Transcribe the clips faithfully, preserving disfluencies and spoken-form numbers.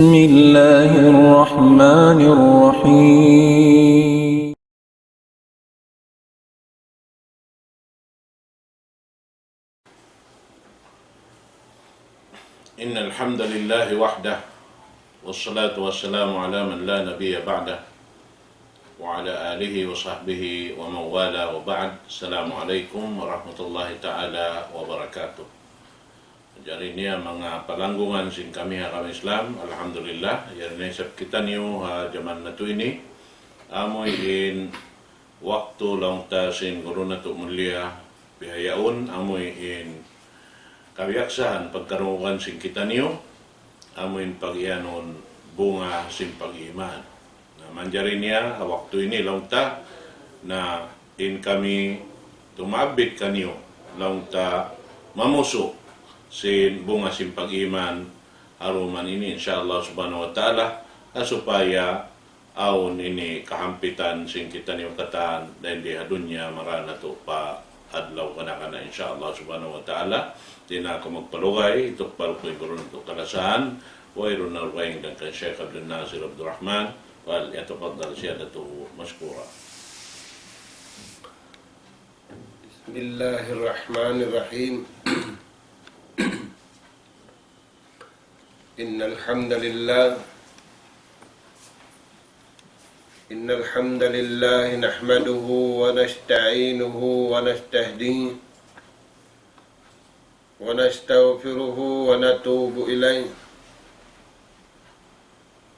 بسم الله الرحمن الرحيم. إن الحمد لله وحده، والصلاة والسلام على من لا نبي بعده، وعلى آله وصحبه ومن والاه، وبعد. السلام عليكم ورحمة الله تعالى وبركاته. Jari niya manga palanggungan sin kami ha agama Islam, alhamdulillah, yari na isab kitaniyu ha jaman natu' ini, amuin waktu laung ta sin guru natu' mulia, bihaun amuin kabiyaksahan pagkarungugan sin kitaniyu, amuin pag-iyanun bunga sin pag-iman. Na, manjari niya, ha waktu ini laung ta, na in kami tumabbit kaniyu, laung ta mamusu' sin bunga sin pag-iman, ha duman ini, insya Allah subhanahu wa ta'ala, ha supaya awn ini kahampitan sin kitaniyu katan, dayn di ha dunya marayaw natu' pa adlaw kana-kana, insya Allah subhanahu wa ta'ala. Di' na aku magpalugay, itukbal ku in guru natu' kalasahan, wayruun na dugaing dayn kan Sheikh Abdul Nasir Abdul Rahman, فليتفضل سيادته مشكورا. بسم الله الرحمن الرحيم. إن الحمد لله، إن الحمد لله نحمده ونستعينه ونستهديه ونستغفره ونتوب إليه،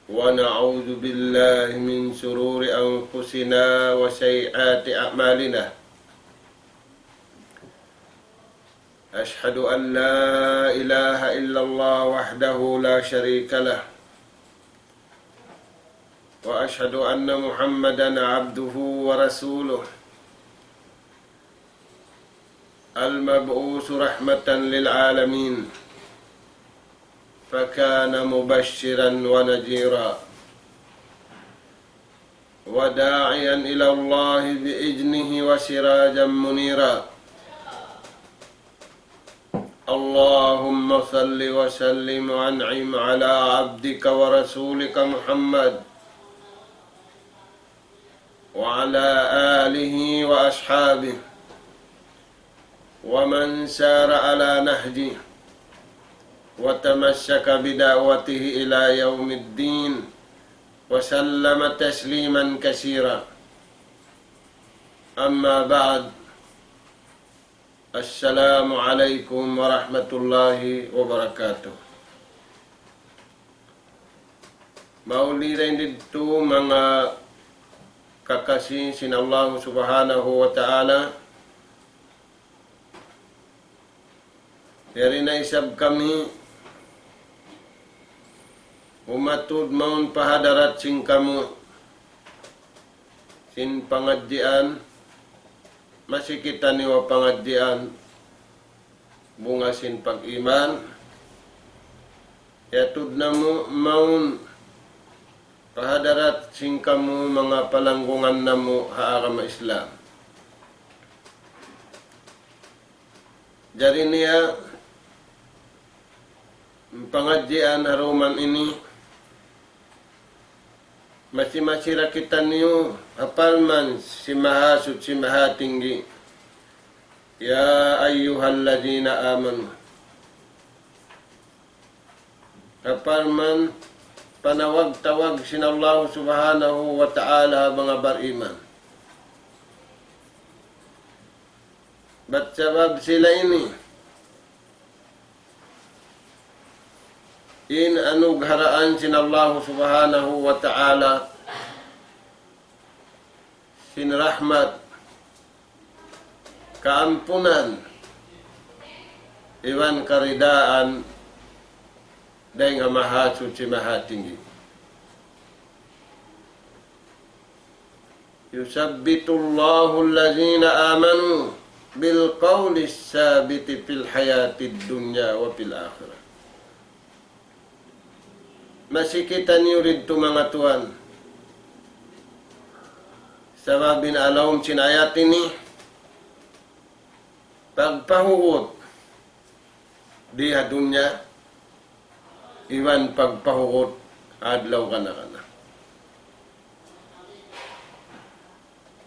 ونعوذ بالله من شرور أنفسنا وسيئات أعمالنا. أشهد أن لا إله إلا الله وحده لا شريك له، وأشهد أن محمدا عبده ورسوله، المبعوث رحمة للعالمين، فكان مبشرا ونذيرا، وداعيا إلى الله بإذنه وسراجا منيرا. اللهم صل وسلم وأنعم على عبدك ورسولك محمد وعلى آله وأصحابه ومن سار على نهجه وتمسك بدعوته إلى يوم الدين وسلم تسليما كثيرا. أما بعد، السلام عليكم ورحمة الله وبركاته. Mauli dayn didtu manga kakasi sin Allah Subhanahu wa Ta'ala, yari na isab kami umatud mawn pa hadarat sin kamu sin pangadjian, masi kitaniyu ha pangadjian bunga sin pag-iman. Yatud namu' mawn pa hadarat sin kamu manga palanggungan namu' ha agama Islam. Jari niya, in pangadjian ha duman ini, masi-masi da kitaniyu ha parman sin Mahasuchi Mahatinggi, يا أيها الذين آمنوا. Ha parman panawag-tawag sin Allah Subhanahu wa Ta'ala ha manga bariman. Bat sabab sila ini in anugharaan sin Allah Subhanahu wa Ta'ala sin rahmat, kaampunan, iban karidaan dayn ha Mahasuchi Mahatinggi. يثبت الله الذين آمنوا بالقول الثابت في الحياة الدنيا وفي الآخرة. Masi kitaniyu didtu manga tuwan. Sabab in ha lawm sin ayat ini, pagpahugut di ha dunya, iban pagpahugut adlaw kana-kana.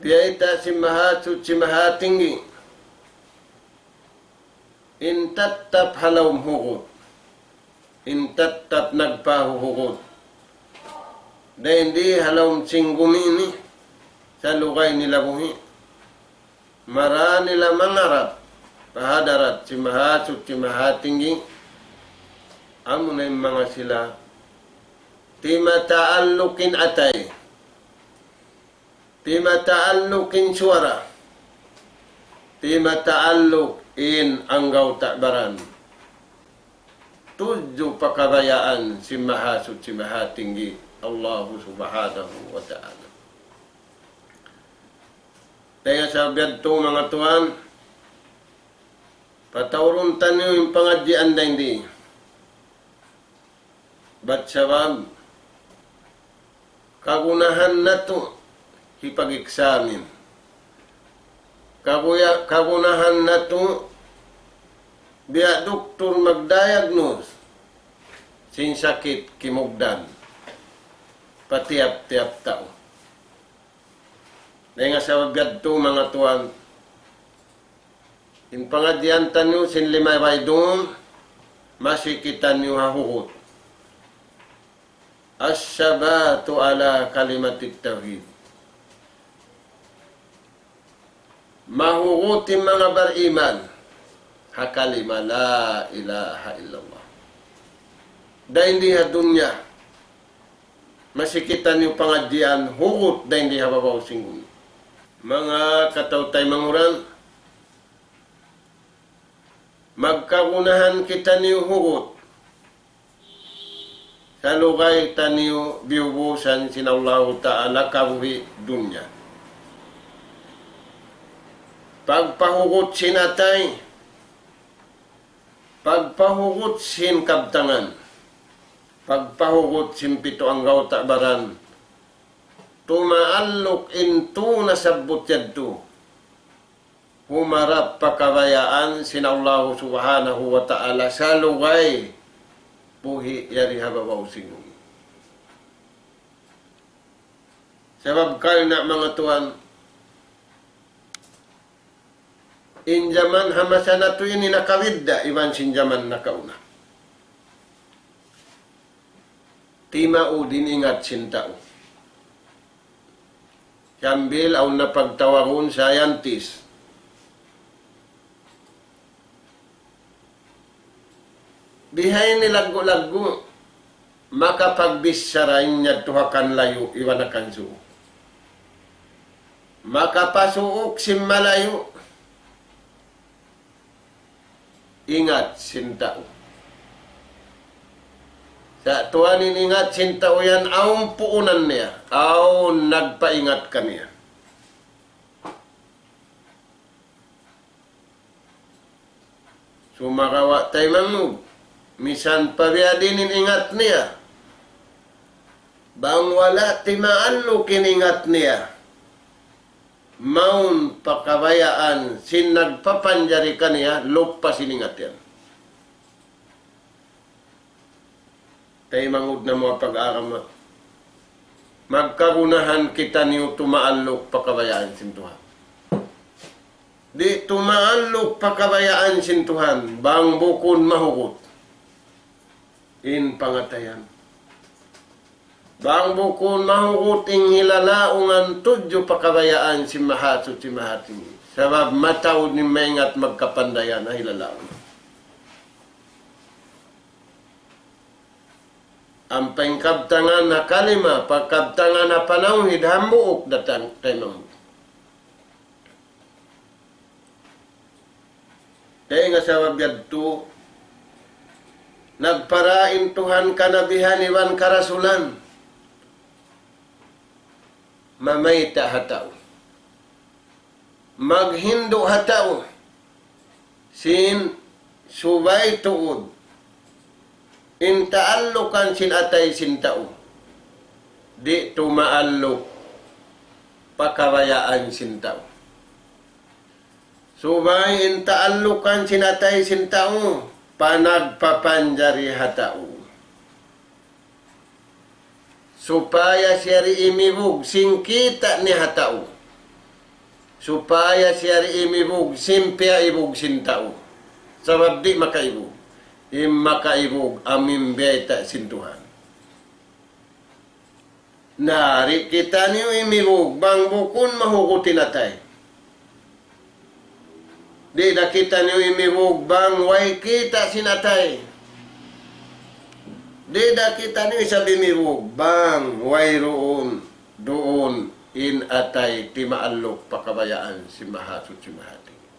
Biyayta' sin Mahasuchi Mahatinggi, in tattap ha lawm hugut, in tattap nagpahuhugut, dayn di ha lawm sin gumi ini, salugay nila buhi', mara nila mangarap pa hadarat sin Mahasuchi Mahatinggi, amuna in manga sila timataallukin atay, timataallukin suwara, timataallukin anggawta' baran, tudju pa kabayaan sin Mahasuchi Mahatinggi, Allahu Subhanahu wa Ta'ala. Dayn ha sabab yadtu, manga tuwan, pataurun taniyu in pangadjian dayn di. Bat sabab, kagunahan natu' hipag-examine. Kaguya-, kagunahan natu' biya' duktur mag-diagnose sin sakit kimugdan pa tiyap-tiyap tau. Dayn ha sabab yadtu, manga tuwan, in pangadjian taniyu sin lima baydun, masi kitaniyu ha hugut. الثبات على كلمة التوحيد. Mahugut in manga bariman ha kalima la ilaha illallah. Dayn di ha dunya, masi kitaniyu pangadjian hugut dayn di ha babaw sin gumi. Manga kataw-taymanghuran, magkagunahan kitaniyu hugut, salugay taniyu biyubusan sin Allahu Ta'ala kabuhi' dunya. Pagpahugut sin atay, pagpahugut sin kabtangan, pagpahugut sin pitu anggawta' baran, tumaalluk in tū nasabbut yadtu, humarap pa kabayaan sin Allahu Subhanahu wa Ta'ala salugay buhi' yari ha babaw sin gumi. Sabab karna', manga tuwan, in jaman ha masa natu' ini nakabidda' iban sin jaman nakauna. Timaud in ingat sin tau. Sambil awn na pagtawagun scientist. Bihaini laggu'-laggu', makapagbichara in yadtu ha kan layu' iban ha kan suuk. Makapasuuk sin malayu'. Ingat sin tau. Sa' tuwan in ingat sin tau yan, awn puunan niya, awn nagpaingat kaniya. Sumagawa' taymanghud, misan pa biya' diin in ingat niya, bang wala' timaalluk in ingat niya, mawn pa kabayaan sin nagpapanjari kaniya, luppa sin ingat yan. Taymanghud namu' pag-agama. Magkagunahan kitaniyu tumaalluk pa kabayaan sin Tuhan. Di' tumaalluk pa kabayaan sin Tuhan, bang bukun mahugut in pangatayan. Bang bukun mahugut in hilalaungan tudju pa kabayaan sin Mahasuchi Mahatinggi. Sabab mataud in maingat magkapandayan ha hilalaungan. Ampa in kabtangan ha kalima, pagkabtangan ha panawhid, hambuuk da taymanghud. Dayn ha sabab yadtu, nagpara in Tuhan kanabihan iban karasulan, mamayta' ha tau, maghindu' ha tau sin subay tuud in taallukan sin atay sin tau, di' tumaalluk pa kabayaan sin tau. Subay in taallukan sin atay sin tau, panagpapanjari ha tau. Supaya siya di' imibug sin kita' niya ha tau. Supaya siya di' imibug sin piyaibug sin tau. Sabab di' makaibug. In makaibug amu in biyayta' sin Tuhan. Na, di' kitaniyu imibug bang bukun mahugut in atay. Di' da kitaniyu imibug bang way kita' sin atay. Di' da kitaniyu isab imibug bang wayruun duun in atay timaalluk pa kabayaan sin Mahasuchi Mahatinggi.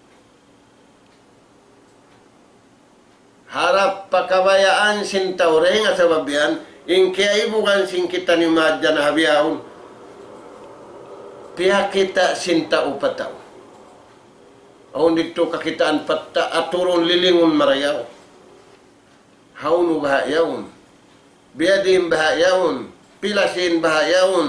Harap pa kabayaan sin tau, dayn ha sabab yan, in kiyaibugan sin kitaniyu madjana ha bihaun, piyakita' sin tau pa tau. Awn didtu kakitaan patta' aturun lilingun marayaw. Hawnu baha' yaun? Biyadiin baha' yaun? Pila sin baha' yaun?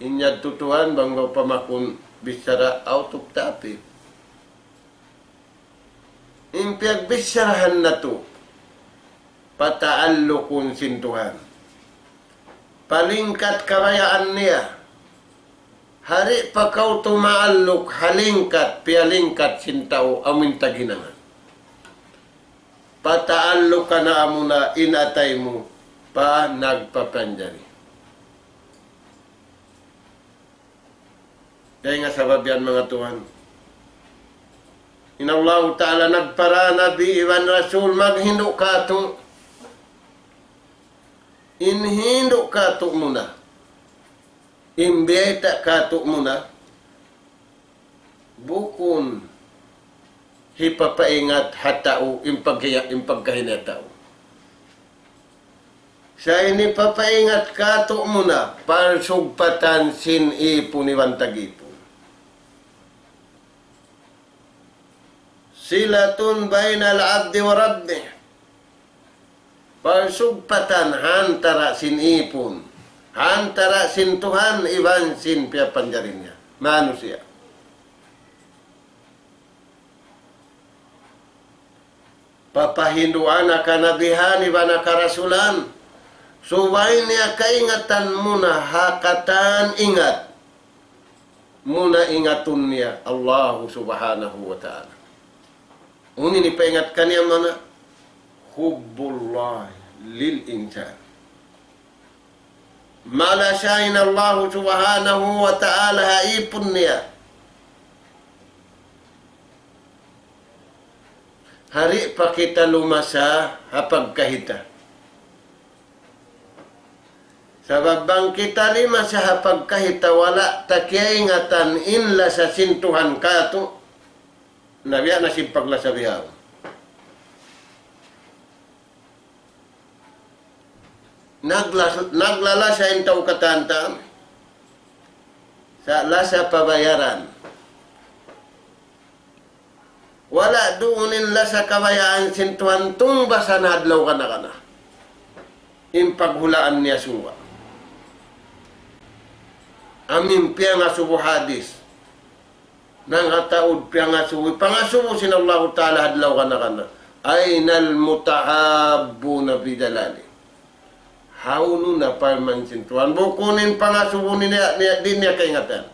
In yadtu tuwan bang bang pamakun bichara out of topic. In piyagbicharahan natu', pataallukun sin Tuhan. Palingkat kabayaan niya. Di' pa kaw tumaalluk ha lingkat, piyalingkat sin tau amu in taghinangan. Pataallukan na amuna in atay mu pa nagpapanjari. Dayn ha sabab yan, manga tuwan, in Allahu Ta'ala nagpara nabi iban rasul maghindu' kātu'. In hindu' kātu' muna, in biyayta' kātu' muna, bukun hipapaingat ha tau in pagkaya-, in pagkahi niya tau. Sa' in hipapaingat kātu' muna, parsugpatan sin ipun iban tag-ipun. صلة بين العبد وربه. Parsugpatan ha antara' sin ipun, ha antara' sin Tuhan iban sin piyapanjari niya manusiya'. Papahinduan ha kanabihan iban ha karasulan, subay niya kaingatan muna ha katan ingat. Muna ingatun niya Allahu Subhanahu wa Ta'ala. Unu in hipaingat kaniya? Muna, حب الله للإنسان. Malasa in Allahu Subhanahu wa Ta'ala ha ipun niya. Di' pa kita lumasa ha pagkahi ta. Sabab bang kita limasa ha pagkahi ta, wala' ta kiyaingatan in lasa sin Tuhan kātu', na biya' na sin paglasa bihaun. Naglas-, naglalasa in tau katan-katan. Sa' lasa pabayaran. Wala' duun in lasa kabayaan sin Tuhan tungbasan ha adlaw kana-kana. In paghulaan niya surga'. Amu in piyangasubu hadis. Nangataud piyangasubu, pangasubu sin Allahu Ta'ala ha adlaw kana-kana. أين المتحابون في ظلالي. Hawnu na parman sin Tuhan. Bukun in pangasubu niya, niya, di' niya kaingatan.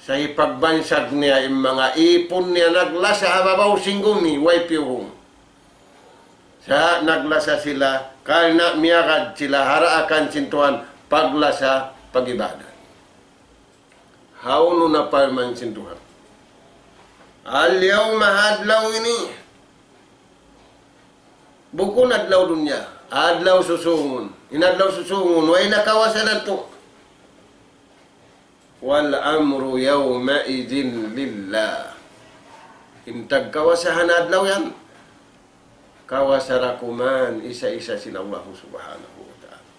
Sa' hipagbansag niya in manga ipun niya naglasa ha babaw sin gumi, way piyuhung. Sa' naglasa sila, karna' miyagad sila ha daakan sin Tuhan, paglasa, pag-ibadat. Hawnu na parman sin Tuhan. اليوم, ha adlaw ini. Bukun adlaw dunya, adlaw susungun. In adlaw susungun, way na kawasa natu'. والأمر يومئذ لله. In tagkawasa ha adlaw yan, kawasa da kuman isa-isa sin Allahu Subhanahu wa Ta'ala.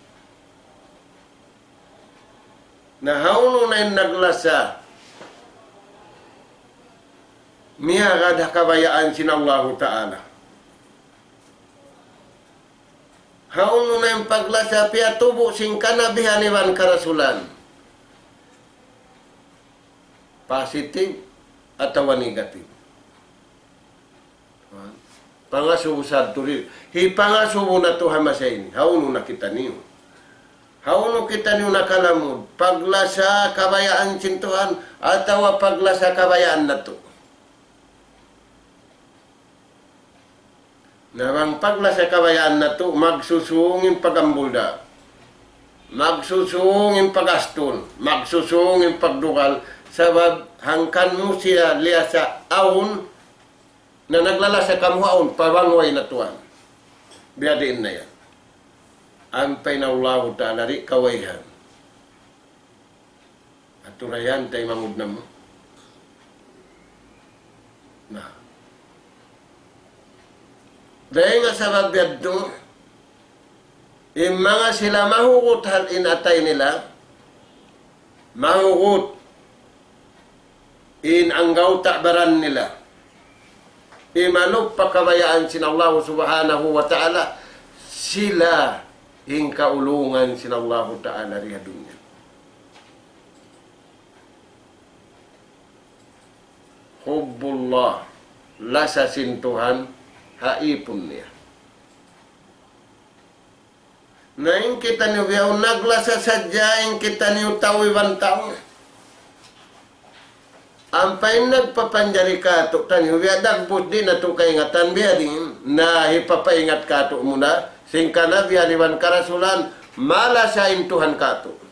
Na hawnu na in naglasa miyagad ha kabayaan sin Allahu Ta'ala? Hawnu na in paglasa piyatubu' sin kanabihan iban karasulan? Positive atawa negative? Pangasubu sadtu di'. Hipangasubu natu' ha masa ini. Hawnu na kitaniyu? Hawnu kitaniyu nakalamud? Paglasa kabayaan sin Tuhan atawa paglasa kabayaan natu'? Na bang paglasa kabayaan natu', magsusung in pag-ambul da. Magsusung in pag-astul. Magsusung in pagdugal. Sabab hangkan mu siya liyasa awn, na naglalasa kamu awn, pa bang way na tuwan. Biya' diin na yan. Ampa in Allahu Ta'ala di' kawayhan. Aturayan tay mangud namu'. Na. Dayn ha sabab yadtu, in manga sila mahugut hal in atay nila, mahugut in anggawta' baran nila, imalup pa kabayaan sin Allahu Subhanahu wa Ta'ala, sila in kaulungan sin Allahu Ta'ala di ha dunya. Hubbullah, lasa sin Tuhan ha ipun niya. Na in kitaniyu biyaun naglasa sadja in kitaniyu tau iban tau. Ampa in nagpapanjari kātu'niyu biya' dagbus di' natu' kaingatan biya' diin. Na hipapaingat kātu'muna, sin kanabihan iban karasulan, malasa in Tuhan kātu'.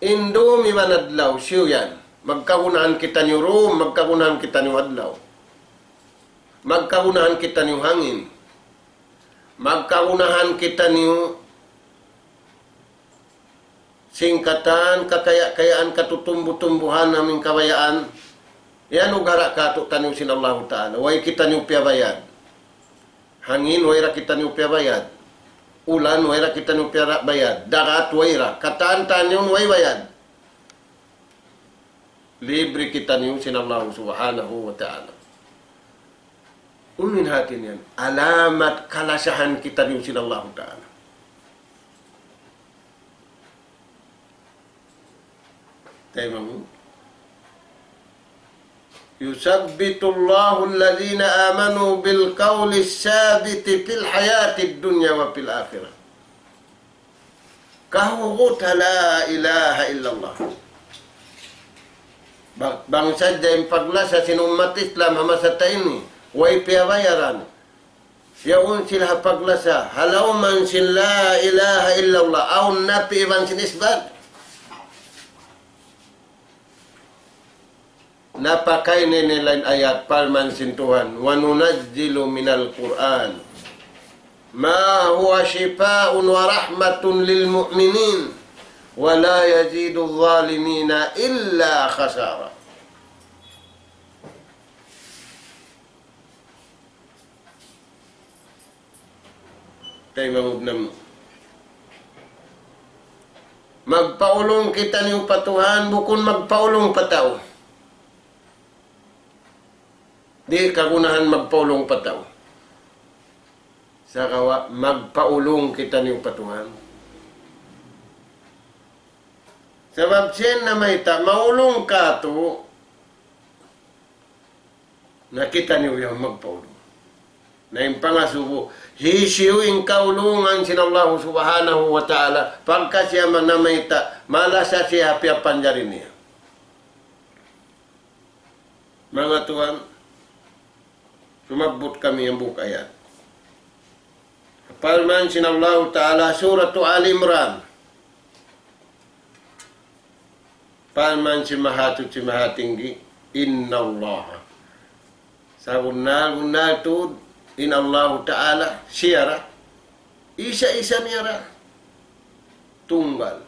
In dum iban adlaw, siyu yan. Magkagunahan kitaniyu dum, magkagunahan kitaniyu adlaw. Magkagunahan kitaniyu hangin. Magkagunahan kitaniyu sin katan kakaya-kayaan, katutumbu-tumbuhan amu in kabayaan. Yan ugara kātu'niyu sin Allahu Ta'ala. Way kitaniyu piyabayad. Hangin, way ra kitaniyu piyabayad. Ulan, way ra kitaniyu piyabayad. Dagat, way ra. Katan-katan yan, way bayad. Libre kitaniyu sin Allahu Subhanahu wa Ta'ala. Unu in hati niyan? Alamat kalasahan kitaniyu sin Allahu Ta'ala. Tayyib. يثبت الله الذين آمنوا بالقول الثابت في الحياة الدنيا وفي الآخرة. Kahugut ha la ilaha illallah. Ba-, bang sadja in paglasa sin ummat Islam ha masa ta ini, way piyabayaran. Yaun sila ha paglasa, ha lawm sin la ilaha illallah, awn nafi iban sin isbat. Napakay nila in ayat parman sin Tuhan, وَنُنَزِّلُ مِنَ الْقُرْآنِ مَا هُوَ شِفَاءٌ وَرَحْمَةٌ لِلْمُؤْمِنِينَ وَلَا يَزِيدُ الظَّالِمِينَ إِلَّا خَسَارًا. Tayyib, mangud namu'. Magpaulung kitaniyu pa Tuhan, bukun magpaulung pa tau. Di' kagunahan magpaulung pa tau. Sagawa' magpaulung kitaniyu pa Tuhan. Sabab siya in namayta', maulung kātu', na kitaniyu yan magpaulung. Na in pangasubu, hisiyu in kaulungan sin Allahu Subhanahu wa Ta'ala, pagka siya man namayta', malasa siya ha piyapanjari niya. Manga tuwan, sumabbut kami hambuuk ayat. Parman sin Allahu Ta'ala, Suratu Ali Imran. Parman sin Mahasuchi Mahatinggi, إِنَّ اللَّهَ. Sabunnal-bunnal tuud in Allahu Ta'ala, siya ra. Isa-isa niya ra. Tunggal.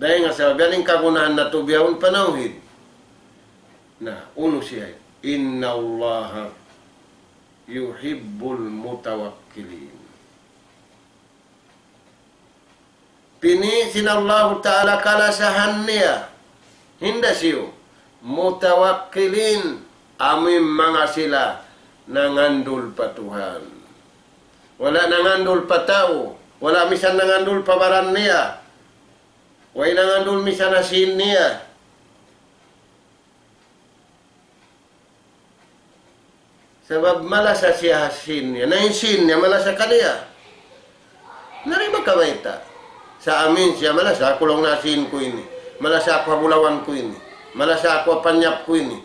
Dayn ha sabab yan in kagunahan natu' bihaun panawhid. Na, unu siya? إِنَّ اللَّهَ يُحِبُّ الْمُتَوَكِّلِينَ. Pini' sin Allahu Ta'ala kalasahan niya. Hinda siyu. Mutawakkilin, amu in manga sila nangandul pa Tuhan. Wala' nangandul pa tau, wala' misan nangandul pa baran niya. Way nangandul misan ha sin niya. Sabab malasa siya ha sin niya. Na in sin niya malasa kaniya. Na di' makabayta'. Sa' amin siya malasa, aku laung na ha sin ku ini. Malasa aku ha bulawan ku ini. Malasa aku ha panyap ku ini.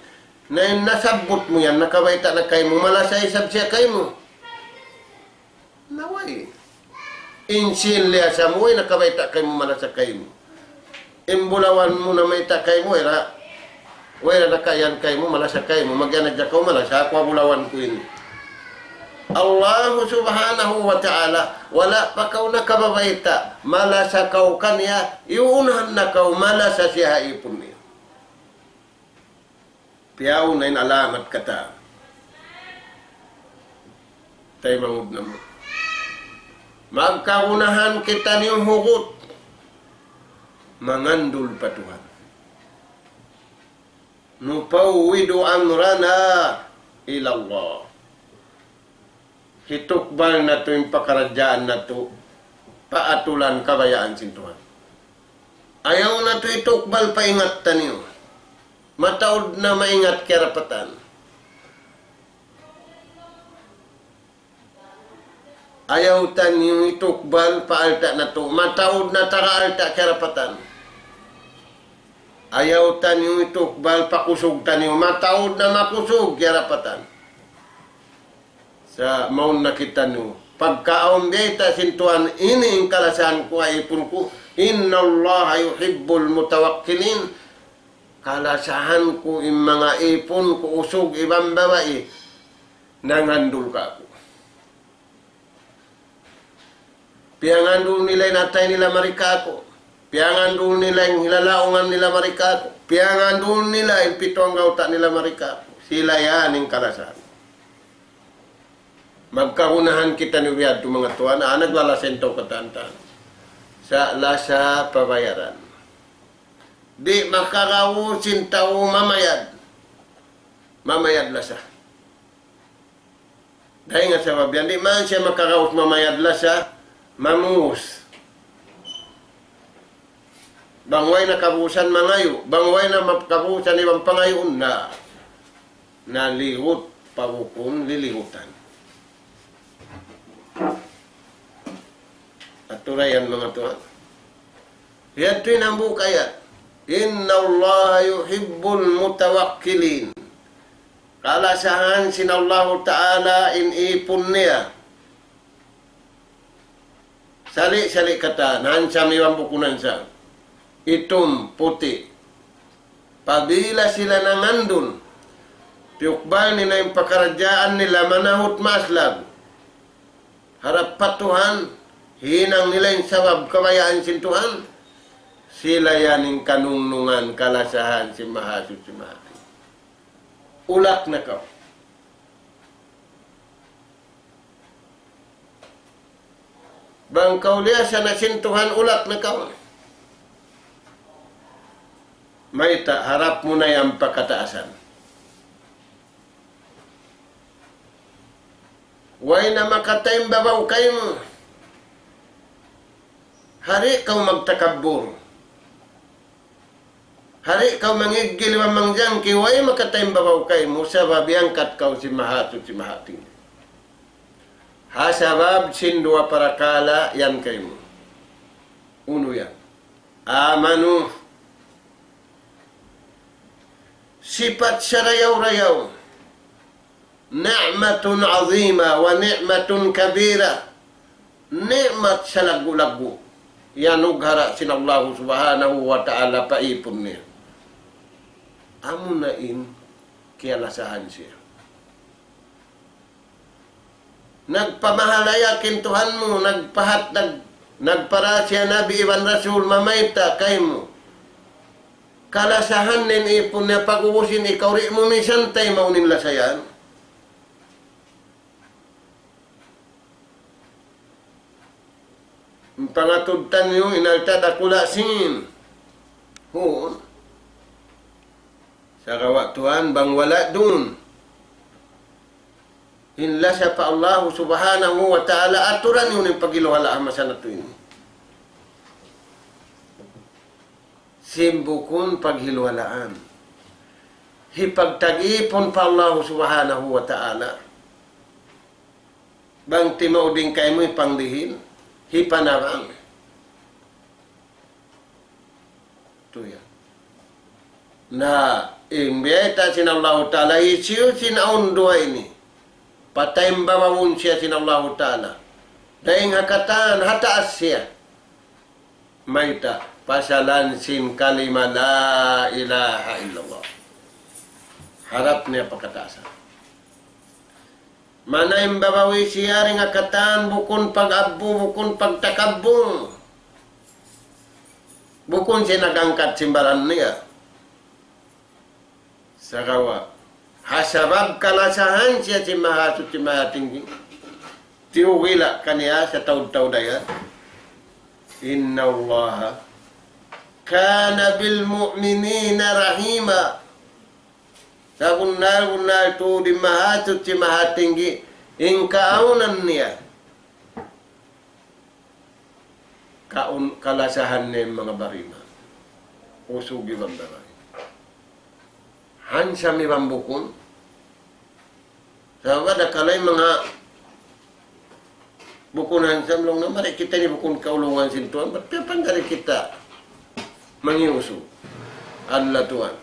Na in nasabbut mu yan, nakabayta' na kaymu, malasa isab siya kaymu. Na way. In sin liyasa mu, way nakabayta' kaymu malasa kaymu. In bulawan mu namayta' kaymu, way ra, way ra nakaiyan kaymu, malasa kaymu. Magiyan na kaw malasa, aku ha bulawan ku ini. Allah Subhanahu wa Ta'ala, wala' pa kaw nakababayta', malasa kaw kaniya, iyuunahan na kaw malasa siya ha ipun niya. Piyauna in alamat katan. Taymanghud namu'. Magkagunahan kitaniyu hugut mangandul pa Tuhan. نفوض أمرنا إلى الله. Hitukbal natu' in pakaradjaan natu' pa aturan kabayaan sin Tuhan. Ayaw natu' hitukbal pa ingat taniyu. Mataud na maingat kiyarapatan. Ayaw taniyu hitukbal pa alta' natu'. Mataud na taga alta' kiyarapatan. Ayaw taniyu hitukbal pa kusug taniyu. Mataud na makusug kiyarapatan. Sa' mawn na kitaniyu. Pagka awn biyayta' sin Tuhan, ini in kalasahan ku ha ipun ku. إن الله يحب المتوكلين. Kalasahan ku in manga ipun ku usug iban babai nangandul kāku'. Piyangandul nila in atay nila mari kāku'. Piyangandul nila in hilalaungan nila mari kāku'. Piyangandul nila in pitu anggawta' nila mari kāku'. Sila yan in kalasahan. Magkagunahan kitaniyu biya' hādtu manga tuwan, ah, naglalasa in tau katan-katan. Sa' lasa pabayaran. Di' makaraw sin tau mamayad. Mamayad lasa. Dayn ha sabab yan, di' man siya makaraw mamayad lasa, mamuus. Bang way na kabuusan mangayu', bang way na map-, kabuusan iban pangayuun na, naligut pa bukun liligutan. Aturan yan, manga tuwan. Yadtu in hambuuk ayat. إن الله يحب المتوكلين. Kalasahan sin Allahu Ta'ala in ipun niya. Sali'-sali' katan, handsome iban bukun handsome. Itum, puti'. Pabila sila nangandul, tiyukbal nila in pakaradjaan nila manahut maas laung. Harap pa Tuhan, hinang nila in sabab kabayaan sin Tuhan, sila yan in kanungnungan kalasahan sin Mahasuchi Mahatinggi. Ulak na kaw. Bang kaw liyasa na sin Tuhan, ulak na kaw. Mayta', harap mu na yan pa kataasan. Way na makataimbabaw kaymu. Di' kaw magtakabbur. Di' kaw mangiggil iban mangjangki, way makataimbabaw kaymu, sabab iyangkat kaw sin Mahasuchi Mahatinggi. Ha sabab sin duwa parakala' yan kaymu. Unu yan? Amanu. Sipat sarayaw-rayaw. نعمة عظيمة ونعمة كبيرة. Ni'mat salaggu'-laggu' iyanughara' sin Allahu Subhanahu wa Ta'ala pa ipun niya. Amuna in kiyalasahan siya. Nagpamahalayak in Tuhan mu, nagpahat-, nag-, nagpara siya nabi iban rasul mamayta' kaymu. Kalasahan niya in ipun niya, pag'ubus in ikaw di' mu misan taymaun in lasa yan. In pangatud taniyu, in alta' dakula' sin. Huun. Sagawa' tuwan bang wala' duun in lasa pa Allahu Subhanahu wa Ta'ala, aturan niyu in pag'iluhala' ha masa natu' ini. sin bukun paghiluhalaan. Hipagtagipun pa Allah Subhanahu wa Ta'ala. Bang timaud in kaymu hipangdihil, hipanabang. Tuya. Na, in biyayta' sin Allahu Ta'ala, hisiyu-siyu in awn duwa ini. Patay in babawun siya sin Allahu Ta'ala. Dayn ha katan, ha taas siya. Mayta', pasalan sin kalima la ilaha illallah. Harap niya pa kataasan. Manay in babawi siya dayn ha katan bukun pag-abbu, bukun pagtakabbung. Bukun siya nag-angkat sin baran niya. Sagawa', ha sabab kalasahan siya sin Mahasuchi Mahatinggi, tiyugila' kaniya sataud-taud ayat. إن الله كان بالمؤمنين رحيما. Sabunnal-bunnal tuud in Mahasuchi Mahatinggi, in kaawnan niya. Kaun-, kalasahan niya in manga bariman. Usug iban babai. Hansam iban bukun. Sabab adakala in manga bukun hansam laung niya, mari kita ini bukun kaulungan sin Tuhan, bat piyapanjari kita mangi' usug. Allah Tuhan.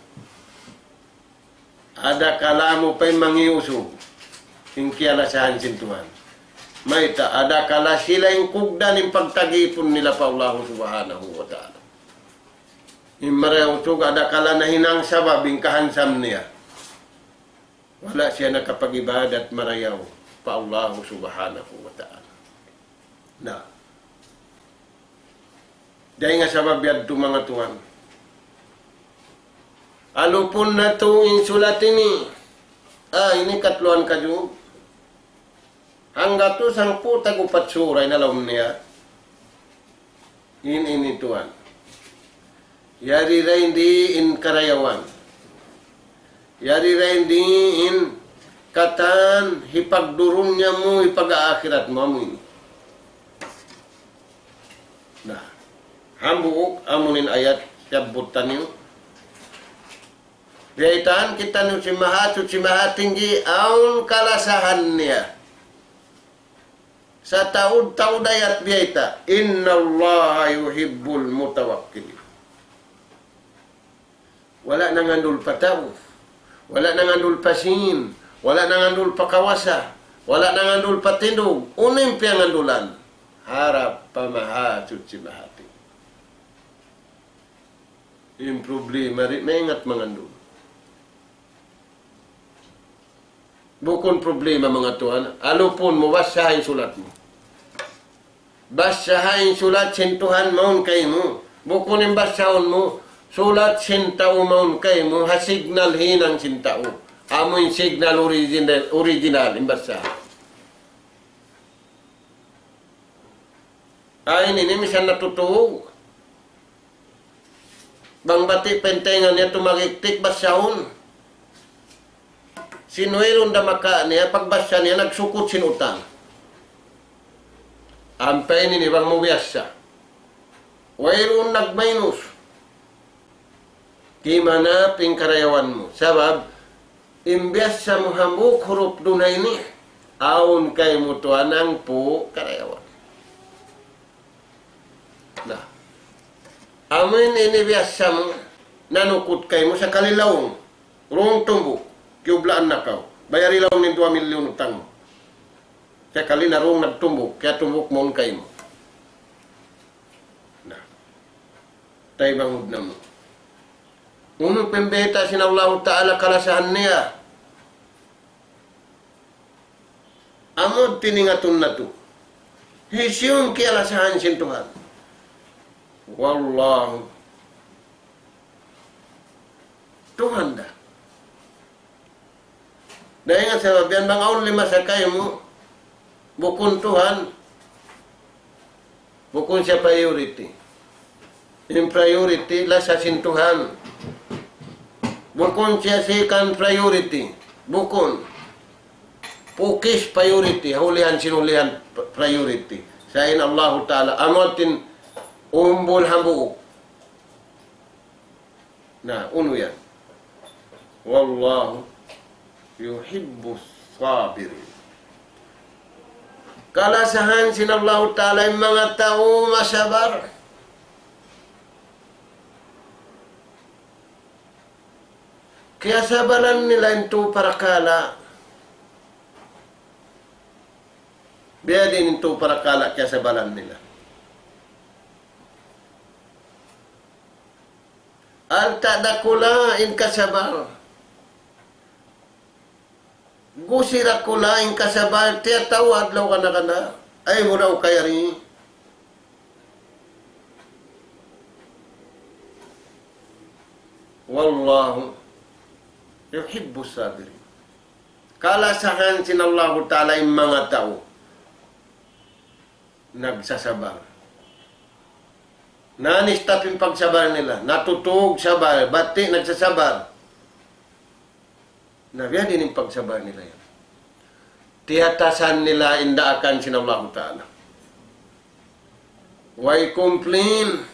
Adakala amu pa in mangi' usug in kiyalasahan sin Tuhan. Mayta', adakala sila in kugdan in pagtagipun nila pa Allah Subhanahu wa Ta'ala. In marayaw usug adakala nahinang sabab in kahansam niya. Wala' siya nakapag-ibadat marayaw pa Allah Subhanahu wa Ta'ala. Na. Dayn ha sabab yadtu manga tuwan. Alupun natu' in sulat ini. Ah, ini katluan kajug. Hanggatus hangpu' tag-upat sura in ha lawm niya. In ini tuwan. Yari da in di in karayawan. Yari da in di in katan hipagdurunya mu, hipag-aakhirat mu, amu ini. Na, hambuuk amu in ayat siyabbut taniyu. Biyaytaan kitaniyu sin Mahasuchi Mahatinggi, awn kalasahan niya. Sataud-taud ayat biyayta', إن الله يحب المتوكلين. Wala' nangandul pa tau. Wala' nangandul pa sīn. Wala' nangandul pa kawasa. Wala' nangandul pa tindug. Unu in piyangandulan? Harap pa Mahasuchi Mahatinggi. In problema di' maingat mangandul. Bukun problema manga tuwan, alupun mu, bassaha in sulat mu. Bassaha in sulat sin Tuhan mawn kaymu. Bukun in bassahun mu, sulat sin tau mawn kaymu, ha signal hinang sin tau. Amu in signal original, original in bassaha. Ay, ini, ini misan natutug. Bang bati' pa in taynga niya tumagiktik, bassahun. Sin wayruun damaka niya, pagbassa niya, nagsukut sin utang. Ampa ini, ini bang mu biyassa. Wayruun nagmaynus. Di' manap in karayawan mu. Sabab, in biyassa mu hambuuk hurup duun ha ini, awn kaymu tuwan hangpu' karayawan. Na. Amu in ini biyassa mu, nanukut kaymu sakali laung. Rung tumbuk, kiyublaan na kaw. Bayari laung in duwa milyun utang mu. Sakali na rung nagtumbuk, kiyatumbuk mawn kaymu. Na. Tay bangud namu'. Unu pa in bayta' sin Allahu Ta'ala kalasahan niya? Amu tiningatun natu'. Hisiyu in kiyalasahan sin Tuhan? Wallahu. Tuhan da. Dayn ha sabab yan, bang awn limasa kaymu, bukun Tuhan, bukun siya priority. In priority, lasa sin Tuhan. Bukun siya second priority. Bukun. Pukis priority, ha ulihan sin ulihan priority. Sa' in Allahu Ta'ala, amu in umbul hambuuk. Na, unu yan? والله يحب الصابرين. Kalasahan sin Allahu Ta'ala in manga tau masabar. Kiyasabaran nila in tū parakala'. Biya' diin in tū parakala' kiyasabaran nila? Alta' dakula' in kasabar. Gusi dakula' in kasabar, tiyatawa' adlaw kana-kana. Ay, mura ukayari. والله يحب الصابرين. Kalasahan sin Allahu Ta'ala in manga tau nagsasabar. Na, nistap in pagsabar nila. Natutug sabar, bati' nagsasabar. Na, biya' diin in pagsabar nila yan? Tiyatasan nila in daakan sin Allahu Ta'ala. Way complain.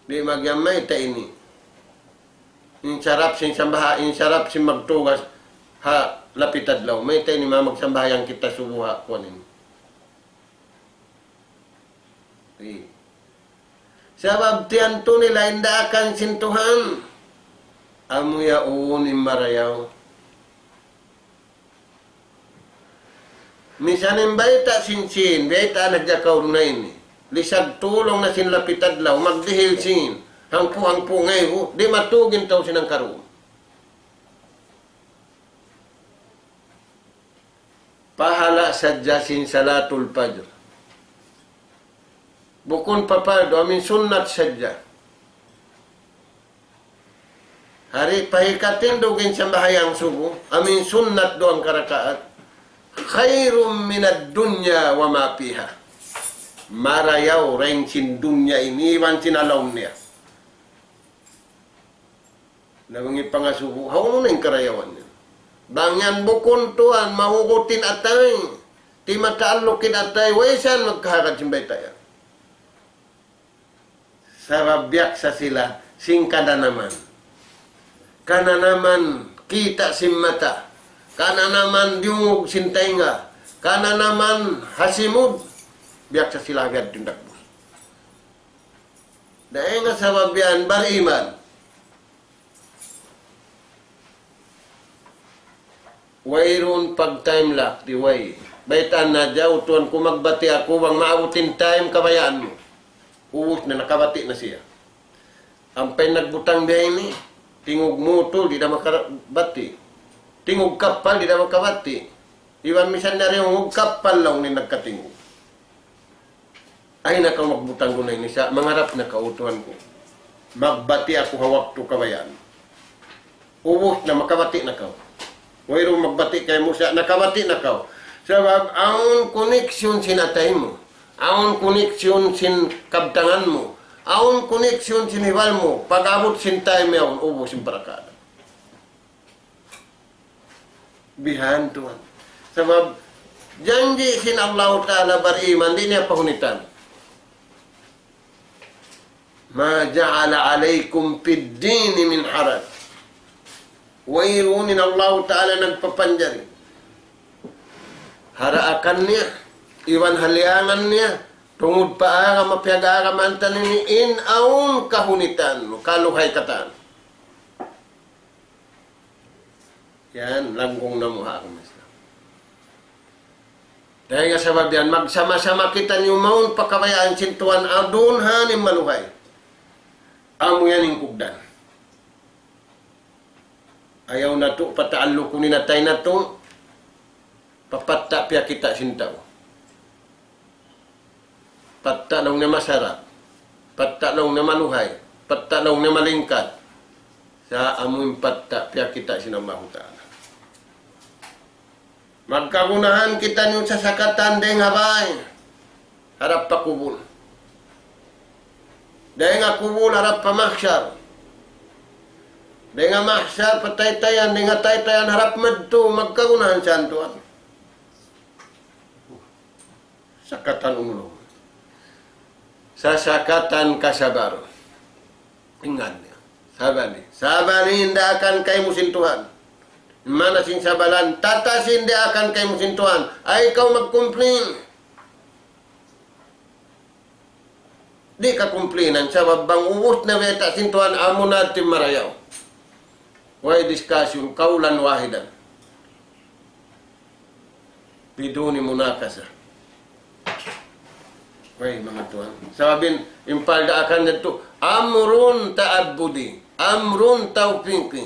Di' magyan mayta' ini. In sarap sin sambaha-, in sarap sin magtugas ha lapit adlaw. Mayta' ini ma magsambahayang kita subuh ha kuwan ini. Di'. Sabab tiyantu nila in daakan sin Tuhan. Amu yaun in marayaw. Misan in bayta' sin Chin, bayta' na jakaw na ini. Lisag tulung na sin lapit adlaw, magdihil sin. Hangpu-hangpu ngaibu, di' matug in tau sin hangkarum. Pahala' sadja sin salatul fajr. Bukun pa pardu, amin sunnat sadja. Hari pa hikatindug in sambahayang subuh, amin sunnat duwang karakaat. خير من الدنيا وما فيها. Marayaw dayn sin dunya ini iban sin ha lawm niya. Na bang in pangasubu, hawnu na in karayawan niya? Bang yan bukun tuwan, mahugut in atay. Di' mataalluk in atay, way siya magkahagad sin bayta' yan. Sabab biyaksa sila sin kananaman. Kananaman kita' sin mata. Kananaman diyungug sin taynga. Kananaman ha simud. Biyaksa sila agad tindagbus. Dayn ha sabab yan bariman. Wayruun pag-time lock, di' way. Baytaan na hadja, utuhan ku magbati' aku, bang maabut in time, kabayaan mu. Ubus na, nakabati' na siya. Ampa in nagbutang biya' ini, tingug mutul, di' da makabati'. Tingug kappal, di' da makabati'. Iban misan na rin, tingug kappal laung in nagkatingug. Ay na kaw magbutang duun ini sa', mangarap na kaw, utuhan ku. Magbati' aku ha waktu kabayaan. Ubus na, makabati' na kaw. Wayruun magbati' kaymu sa', nakabati' na kaw. Sabab awn connection sin atay mu. Awn connection sin kabtangan mu. Awn connection sin hibal mu. Pag-abut sin time yaun, ubus in parakala'. Bihan tuwan. Sabab janji' sin Allahu Ta'ala bariman, di' niya pahunitan. ما جعل عليكم في الدين من حرج. Wayruun in Allahu Ta'ala nagpapanjari ha daakan niya, iban ha liyangan niya, tungud pa agama, piyag-agama ta ini, in awn kahunitan, kaluhay katan. Yan, langgung namu' ha agama Islam. Dayn ha sabab yan, magsama-sama kitaniyu mawn pa kabayaan sin Tuhan, adun ha ini maluhay. Amu yan in kugdan. Ayaw natu' pataallukun in atay natu', pa patta' piyakita' sin tau. Patta' laung niya masarap. Patta' laung niya maluhay. Patta' laung niya malingkat. Sa' amu in patta' piyakita' sin Allahu Ta'ala. Magkagunahan kitaniyu sasakatan dayn ha bay, harap pa kubul. Dayn ha kubul, harap pa mahsyar. Dayn ha mahsyar, pa taytayan, dayn ha taytayan, harap madtu, magkagunahan sa' Tuhan. Sakatan umulung. Sasakatan kasabar. Ingat niya. Sabali. Sabali in daakan kaymu sin Tuhan. Maana sin sabalan, tatasi in daakan kaymu sin Tuhan. Ayaw kaw mag-complain. Di' ka kumplinan, sabab bang ubus na bayta' sin Tuhan, amu na in marayaw. Way discussion, qawlan wahidan. Biduni munakasha. Way, manga tuwan. Sabab in, in pagdaakan yadtu, amrun ta'abbudi, amrun tawfiqi.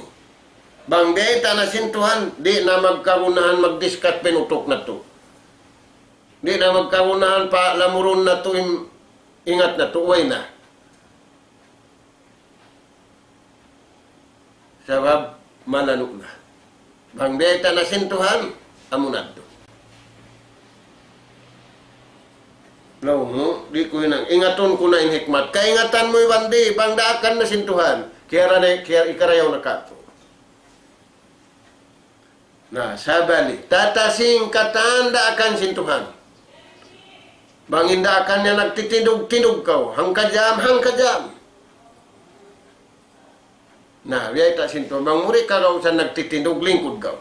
Bang bayta' na sin Tuhan, di' na magkagunahan mag-discuss pa in utuk natu'. Di' na magkagunahan pa lamurun natu' in ingat natu', way na. Sabab malanu' na. Bang bayta' na sin Tuhan, amu na yadtu. Laung mu, di' ku hinang. Ingatun ku na in hikmat. Kaingatan mu iban di', bang daakan na sin Tuhan. Kiyara na, kiyara, ikarayaw na katu'. Na, sabali, tatasi in katan daakan sin Tuhan. Bang in daakan niya nagtitindug, tindug kaw. Hangka jam, hangka jam. Na, biyayta' sin Tuhan. Bang mu di' kagausan nagtitindug, lingkud kaw.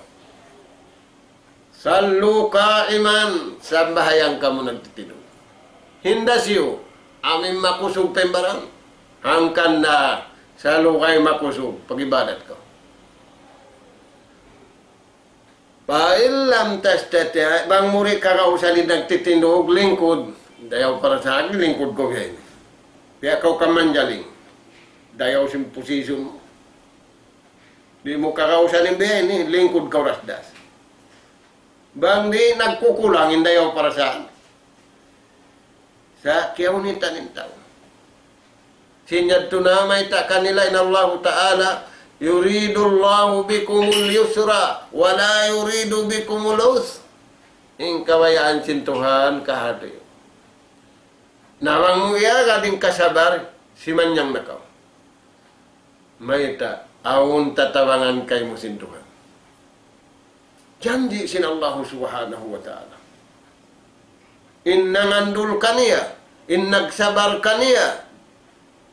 صلوا قائما, sambahayang kamu nagtitindug. Hinda siyu, amu in makusug pa in baran. Hangkan na, salugay makusug, pag-ibadat kaw. فإن لم تستطع, bang mu di' kagausan in nagtitindug, lingkud. Dayaw para sa akin, lingkud kaw biya' ini. Biya' kaw kamanjaling. Dayaw sin position mu. Di' mu kagausan in biya' ini, lingkud kaw dasdas. Bang di' nagkukulang in dayaw para sa akin. Sa' kiyahunitan in tau. Sin yadtu na mayta' kanila in Allahu Ta'ala, يريد الله بكم اليسر ولا يريد بكم العسر. In kabayaan sin Tuhan kahati. Na bang mu iyagad in kasabar, simanyang na kaw. Mayta', awn tatabangan kaymu sin Tuhan. Janji' sin Allahu Subhanahu wa Ta'ala. In nangandul kaniya, in nagsabar kaniya,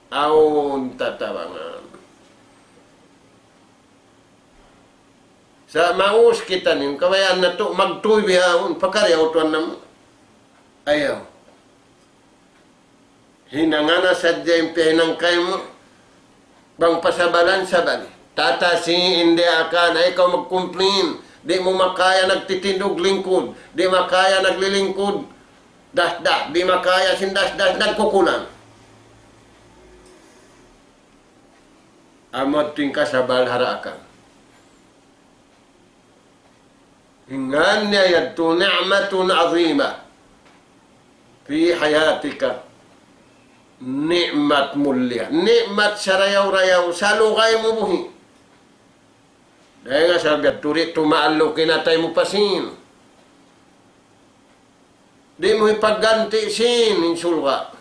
awn tatabangan. Sa' maus kitaniyu, kabayaan natu', magtuy bihaun, pakari autuan namu'. Ayaw. Hinanga na sadja in piyahinang kaymu, bang pasabalan, sabali. Tatasi in daakan, ayaw kaw mag-complain. Di' mu makaya nagtitindug, lingkud. Di' makaya naglilingkud, dasdas. Di' makaya sin dasdas, nagkukulang. Amu yadtu in kasabal ha daakan. Hangkan niya yadtu نعمة عظيمة في حياتك. Ni'mat mulia. Ni'mat sarayaw-rayaw, salugay mu buhi'. Dayn ha sabab yadtu di' tumaalluk in atay mu pa sīn. Di' mu hipagganti' sīn in surga'.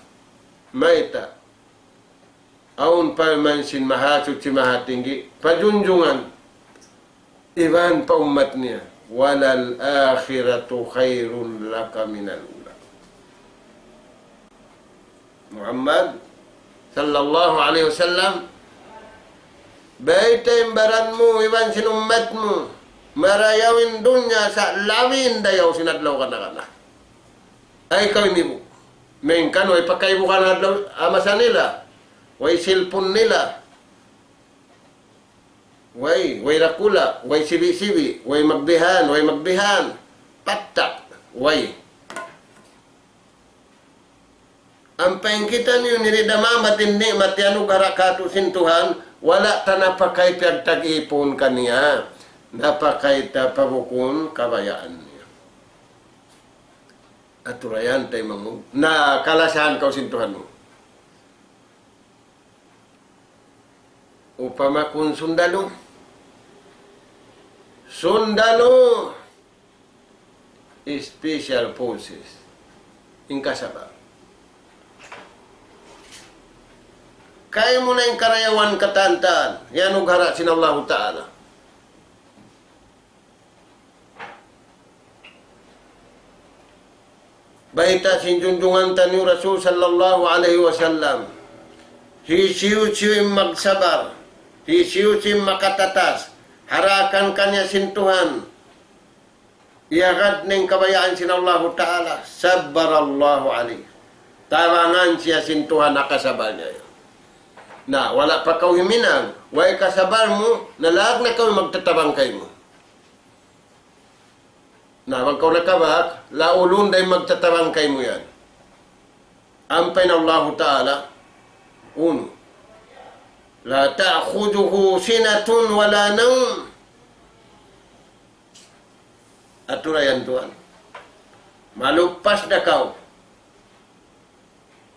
Mayta'? Awn parman sin Mahasuchi Mahatinggi, pa junjungan iban pa ummat niya, وللآخرة خير لك من الأولى. Muhammad sallallahu alayhi wasallam, baytai in baran mu iban sin ummat mu, marayaw in dunya sa' labi in dayaw sin adlaw kana-kana. Ayaw kaw imibu'. Malayngkan way pakaibukan adlaw, ha masa nila. Way cellphone nila. Way, way dakula', way sibi'-sibi', way magbihan, way magbihan. Pattak, way. Ampa in kitaniyu ini di' da mamat in ni'mat iyanugara' kātu' sin Tuhan, wala' ta napakay piyagtag-ipun kaniya. Napakay ta pa bukun kabayaan niya. Aturayan taymanghud. Na kalasahan kaw sin Tuhan mu. Upama kun sundalu. Sundalu. Special forces. In kasabal. Kaymu na in karayawan katantan. Iyanugara' sin Allahu Ta'ala. Bayta' sin junjungan taniyu Rasul sallallahu alayhi wasallam. Hisiyu-siyu in magsabar. Hisiyu-siyu in makatatas, haraakan kaniya sin Tuhan, iyagad niya in kabayaan sin Allahu Ta'ala, صبر الله عليه. Tabangan siya sin Tuhan ha kasabal niya. Na, wala' pa kaw huminang, way kasabal mu, na laag na kaw magtatabang kaymu. Na, bang kaw nakabak, laulun da in magtatabang kaymu yan. Ampa in Allahu Ta'ala, unu, لا تأخذه سنة ولا نوم. Atura yan tuwan. Maluppas na kaw.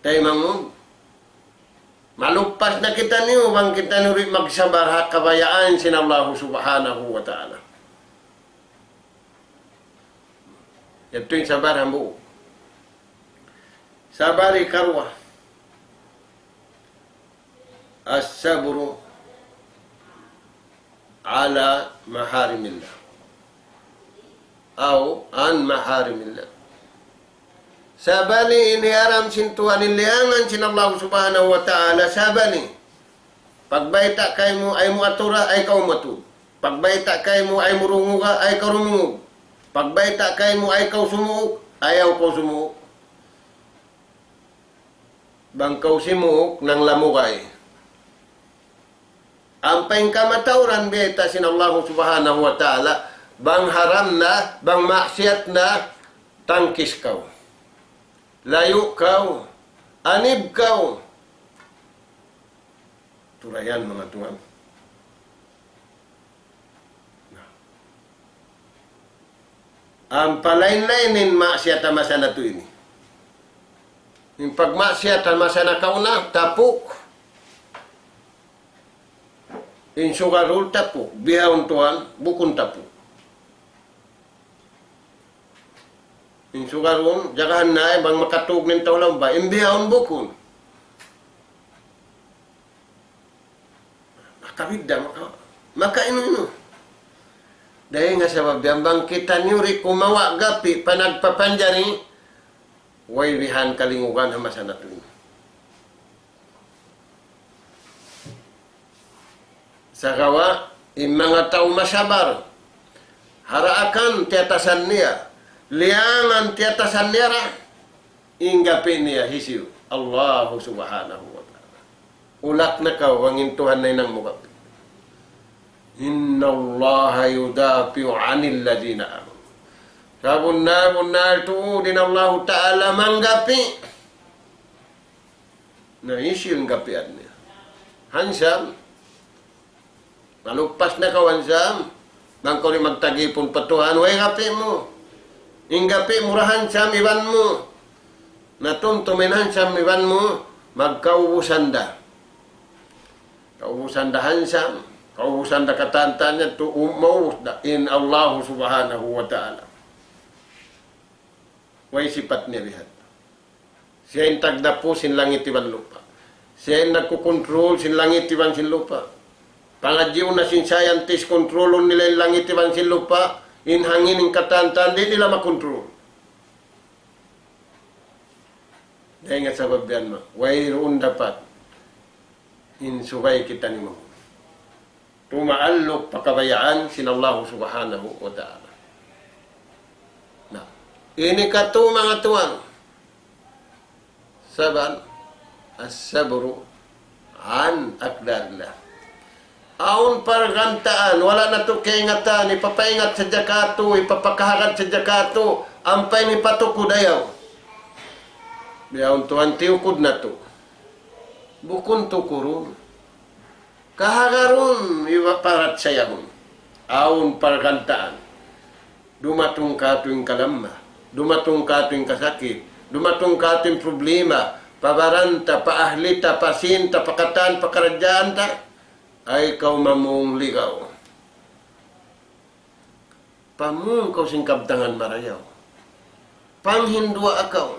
Taymanghud. Maluppas na kitaniyu, bang kitaniyu di' magsabar ha kabayaan sin Allahu Subhanahu wa Ta'ala. Yadtu in sabar hambuuk. Sabar hikaruwa. الصبر على محارم الله أو عن محارم الله. Sabali in hiyaram sin Tuhan, in liyangan sin Allah Subhanahu wa Ta'ala, sabali. Pagbayta' kaymu, ayaw mu atura, ayaw kaw matud. Pagbayta' kaymu, ayaw mu runguga, ayaw kaw rumungug. Pagbayta' kaymu, ayaw kaw sumuuk, ayaw kaw sumuuk. Bang kaw simuuk, nanglamugay. Ampa in kamatauran biyayta' sin Allahu Subhanahu wa Ta'ala, bang haram na, bang maksiyat na, tangkis kaw. Layu' kaw, anib kaw. Turayan, manga tuwan. Na. Ampa lain-lain in maksiyat ha masa natu' ini. In pagmaksiyat ha masa nakauna, tapuk. In sugarul tapuk, bihaun tuwan, bukun tapuk. In sugarul, jagahan na, bang makatug nin tau lamba, in bihaun bukun. Makabidda', maka, makainu-inu. Dayn ha sabab yan bang kitaniyu di' kumawa' gapi' pa nagpapanjari, way bihan kalingugan ha masa natu' ini. Sagawa', in manga tau masabar, haraakan tiyatasan niya, liyangan tiyatasan niya ra, in gapi' niya hisiyu? Allahu Subhanahu wa Ta'ala. Ulak na kaw, bang in Tuhan nahinang mu gapi'. إن الله يدافع عن الذين آمنوا. Sabunnal-bunnal tuud in Allahu Ta'ala manggapi'. Na, hisiyu in gapian niya? Hansam. Maluppas na kaw hansam. Bang kaw di' magtagipun pa Tuhan, way gapi' mu. In gapi' mu ra hansam iban mu. Na tumtum in hansam iban mu, magkaubusan da. Kaubusan da hansam. Kaubusan da katan-katan niya tu, um, maubus da in Allahu Subhanahu wa Ta'ala. Way sipat niya bihan. Siya in tagdapu sin langit iban lupa'. Siya in nagkukuntrul sin langit iban sin lupa'. Pangadjiun na sin scientist, kontrolun nila in langit iban sin lupa', in hangin, in katan-katan, di' nila makontrol. Dayn ha sabab yan ma, wayruun dapat in subay kita nimagun. Tumaalluk pa kabayaan sin Allahu Subhanahu wa Ta'ala. Na, ini katu' manga tuwan. Sabab, الصبر عن أقدار الله. Awn pargantaan, wala' natu' kaingatan, hipapaingat sadja katu', hipapakahagad sadja katu', ampa in hipatukud ayaw. Bihaun tuwan tiyukud natu'. Bukun tukurun. Kahagarun, iba parachayahun. Awn pargantaan. Dumatung katu' in kalamma. Dumatung katu' in kasakit. Dumatung katu' in problema. Pa baran ta, pa ahli ta, pa sīn ta, pa katan, pa karadjaan ta. Ay kaw mamung ligaw. Pamung kaw sin kabtangan marayaw. Panghinduwaa kaw.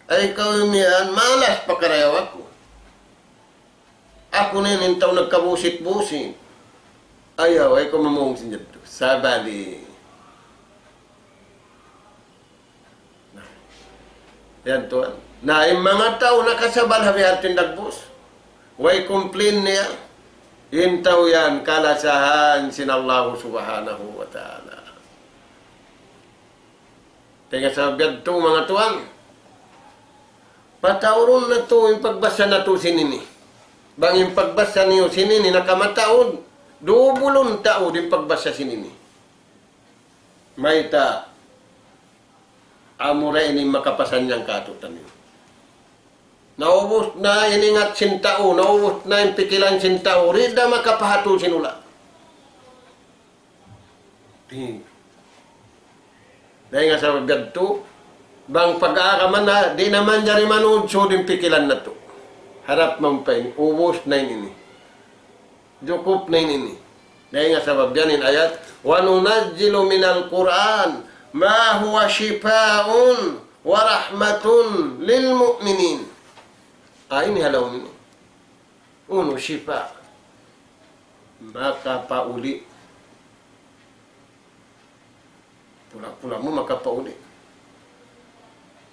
Ay kaw imiyan, malas pakarayaw aku. Aku na in tau nagkabusit-busit. Ayaw, ay kaw mamung sin jadtu. Sabali. Na. Yan tuwan. Na, in manga tau nakasabal ha biya' ha yan dagbus. Way complain niya. In tau yan kalasahan sin Allahu Subhanahu wa Ta'ala. Dayn ha sabab yadtu, manga tuwan, pataurun natu' in pagbasa natu' sin ini. Bang in pagbasa niyu sin ini nakamataud, dubulun taud in pagbasa sin ini. Mayta', amura ini makapasannyang kātu'niyu. Naubus na in ingat sin tau, naubus na in pikilan sin tau, di' da makapahatul sin hula'. Di'. Dayn ha sabab yadtu, bang pag-aagaman na, di' na manjari manudsud in pikilan natu'. Harap man pa ini, ubus na in ini. Jukup na in ini. Dayn ha sabab yan in ayat, وَنُنَزِّلُ مِنَ الْقُرْآنِ مَا هُوَ شِفَاءٌ وَرَحْمَةٌ لِلْمُؤْمِنِينَ. Ah, ini ha lawm ini. Unu, shifa. Makapauli'. Pula-pula mu makapauli'.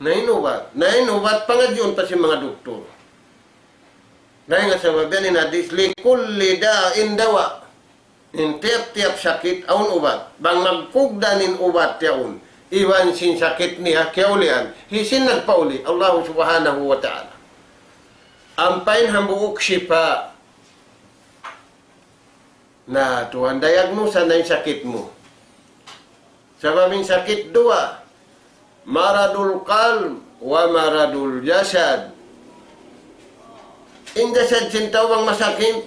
Na in ubat. Na in ubat pangadjiun pa sin manga duktur. Dayn ha sabab yan in hadis, لِكُلِّ دَاءٍ دَوَاءٌ. In tiyap-tiyap sakit awn ubat. Bang magkugdan in ubat yaun iban sin sakit niya kiyaulian, hisiyu in nagpauli'? Allahu Subhanahu wa Ta'ala. Ampa in hambuuk shifa. Na, Tuhan, diagnose na in sakit mu. Sabab in sakit duwa, مَرَضُ الْقَلْبِ وَمَرَضُ الْجَسَدِ. In jasad sin tau bang masakit,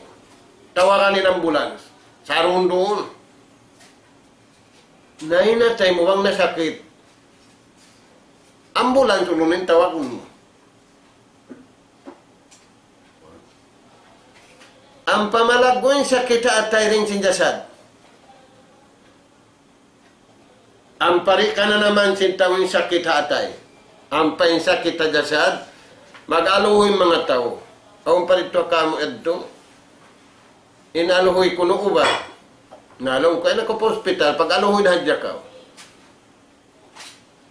tawagan in ambulance. Sarundun. Na in atay mu bang nasakit, ambulance unu in tawagun mu. Ampa malaggu' in sakit ha atay dayn sin jasad. Ampa di' kananaman sin tau in sakit ha atay. Ampa in sakit ha jasad, mag-aluhuy in manga tau. Awn pa didtu kamu yadtu. In aluhuy kunu' ubat. Na, laung ku, ayaw na kaw pa hospital, pag-aluhuy na hadja kaw.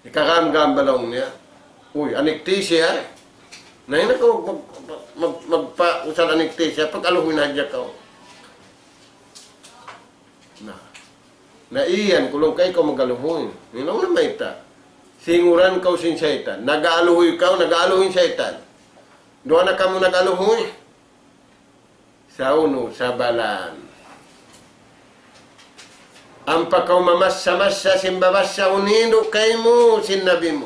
Ikagam-gam ba laung niya? Uy, anesthesia. Na, ayaw na kaw mag-, mag-, mag-, magpa-, usal anesthesia, pag-aluhuy na hadja kaw. Na. Na iyan, kulung kay kaw mag-aluhuy. Laung na mayta'. Singuran kaw sin saytan. Nag-aluhuy kaw, nag-aluhuy in saytan. Duwa na kamu nag-aluhuy. Sa unu, sa balaan. Ampa kaw mamassa-massa sin babassa, hindu' kaymu sin nabi mu.